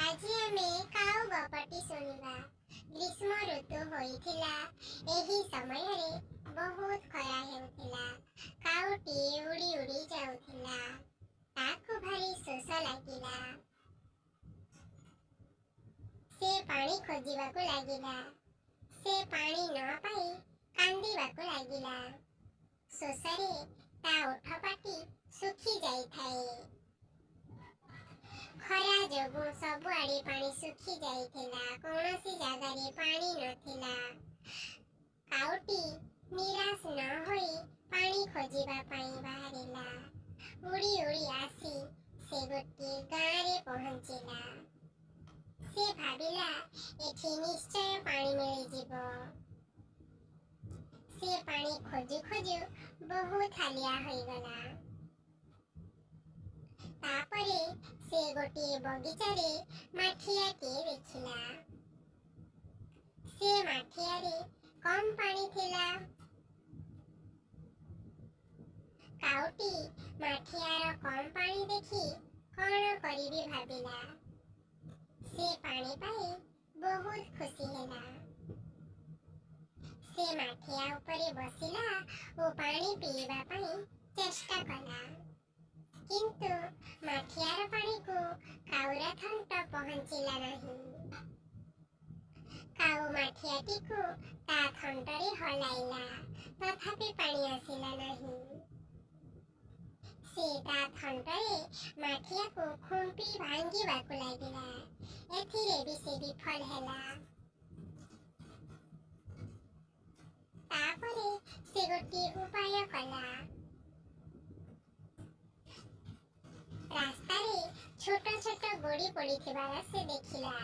ଆଜି ଆମେ କାଉ ଗପଟି ଶୁଣିବା। ଗ୍ରୀଷ୍ମ ଋତୁ ହୋଇଥିଲା। ଏହି ସମୟରେ ବହୁତ ଖରା ହେଉଥିଲା। କାଉଟି ଉଡ଼ି ଉଡ଼ି ଯାଉଥିଲା। ତାକୁ ଭାରି ଶୋଷ ଲାଗିଲା। ସେ ପାଣି ଖୋଜିବାକୁ ଲାଗିଲା। ସେ ପାଣି ନ ପାଇ କାନ୍ଦିବାକୁ ଲାଗିଲା। ଶୋଷରେ ତା ଓଠ ପାଟି ଶୁଖି ଯାଇଥାଏ। ଖରା ଯୋଗୁଁ ସବୁଆଡ଼େ ପାଣି ଶୁଖି ଯାଇଥିଲା। କୌଣସି ଜାଗାରେ ପାଣି ନଥିଲା। କାଉଟି ନିରାଶ ନ ହୋଇ ପାଣି ଖୋଜିବା ପାଇଁ ବାହାରିଲା। ଉଡ଼ି ଉଡ଼ି ଆସି ସେ ଗୋଟିଏ ଗାଁରେ ପହଞ୍ଚିଲା। ସେ ଭାବିଲା, ଏଠି ନିଶ୍ଚୟ ପାଣି ମିଳିଯିବ। ସେ ପାଣି ଖୋଜୁ ଖୋଜୁ ବହୁତ ହାଲିଆ ହୋଇଗଲା। ତାପରେ ସେ ଗୋଟିଏ ବଗିଚାରେ ମାଠିଆଟିଏ ଦେଖିଲା। ସେ ମାଠିଆରେ କମ୍ ପାଣି ଥିଲା। କାଉଟି ମାଠିଆର କମ୍ ପାଣି ଦେଖି କଣ କରିବି ଭାବିଲା। ସେ ପାଣି ପାଇ ବହୁତ ଖୁସି ହେଲା। ସେ ମାଠିଆ ଉପରେ ବସିଲା ଓ ପାଣି ପିଇବା ପାଇଁ ଚେଷ୍ଟା କଲା। କିନ୍ତୁ ମାଠିଆର ପାଣିକୁ କାଉର ଥଣ୍ଟ ପହଞ୍ଚିଲା ନାହିଁ। କାଉ ମାଠିଆଟିକୁ ତା ଥଣ୍ଟରେ ହଲାଇଲା, ତଥାପି ପାଣି ଆସିଲା ନାହିଁ। ସେ ତା ଥଣ୍ଟରେ ମାଠିଆକୁ ଖୁମ୍ପି ଭାଙ୍ଗିବାକୁ ଲାଗିଲା। ଏଥିରେ ବି ସେ ବିଫଳ ହେଲା। ତାପରେ ସେ ଗୋଟିଏ ଉପାୟ କଲା। ରାସ୍ତାରେ ଛୋଟ ଛୋଟ ଗୋଡ଼ି ପଡ଼ିଥିବାର ସେ ଦେଖିଲା।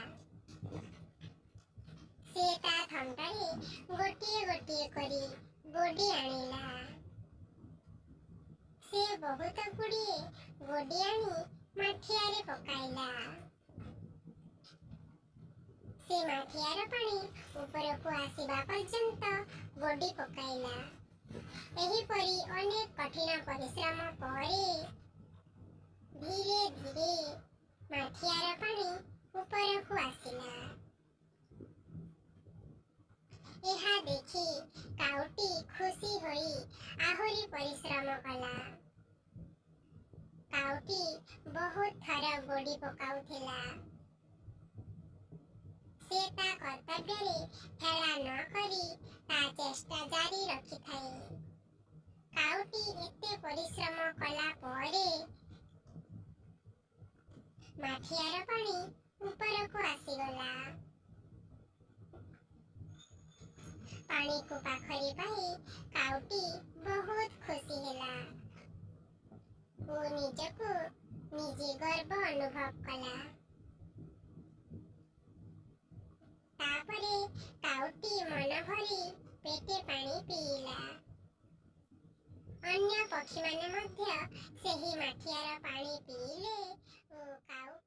ସେ ତା ଥଣ୍ଟରେ ଗୋଟିଏ ଗୋଟିଏ କରି ଗୋଡ଼ି ଆଣିଲା। ସେ ବହୁତ ଗୁଡ଼ିଏ ଗୋଡ଼ି ଆଣି ମାଠିଆରେ ପକାଇଲା। ସେ ମାଠିଆର ପାଣି ଉପରକୁ ଆସିବା ପର୍ଯ୍ୟନ୍ତ ଗୋଡ଼ି ପକାଇଲା। ଏହିପରି ଅନେକ କଠିନ ପରିଶ୍ରମ ପରେ ଧୀରେ ଧୀରେ ମାଠିଆର ପାଣି ଉପରକୁ ଆସିଲା। ଏହା ଦେଖି କାଉଟି ଖୁସି ହୋଇ ଆହୁରି ପରିଶ୍ରମ କଲା। କାଉଟି ବହୁତ ଥର ଗୋଡ଼ି ପକାଉଥିଲା। ସେ ତା କର୍ତ୍ତବ୍ୟରେ ହେଳା ନ କରି ତା ଚେଷ୍ଟା ଜାରି ରଖିଥାଏ। କାଉଟି ଏତେ ପରିଶ୍ରମ କଲା ପରେ ମାଠିଆର ପାଣି ଉପରକୁ ଆସିଗଲା। ପାଣିକୁ ପାଖରେ ପାଇ କାଉଟି ବହୁତ ଖୁସି ହେଲା ଓ ନିଜକୁ ନିଜେ ଗର୍ବ ଅନୁଭବ କଲା। ତାପରେ କାଉଟି ମନ ଭରି ପେଟେ ପାଣି ପିଇଲା। ଅନ୍ୟ ପକ୍ଷୀମାନେ ମଧ୍ୟ ସେହି ମାଠିଆର ପାଣି ପିଇଲେ ଓ କାଉକୁ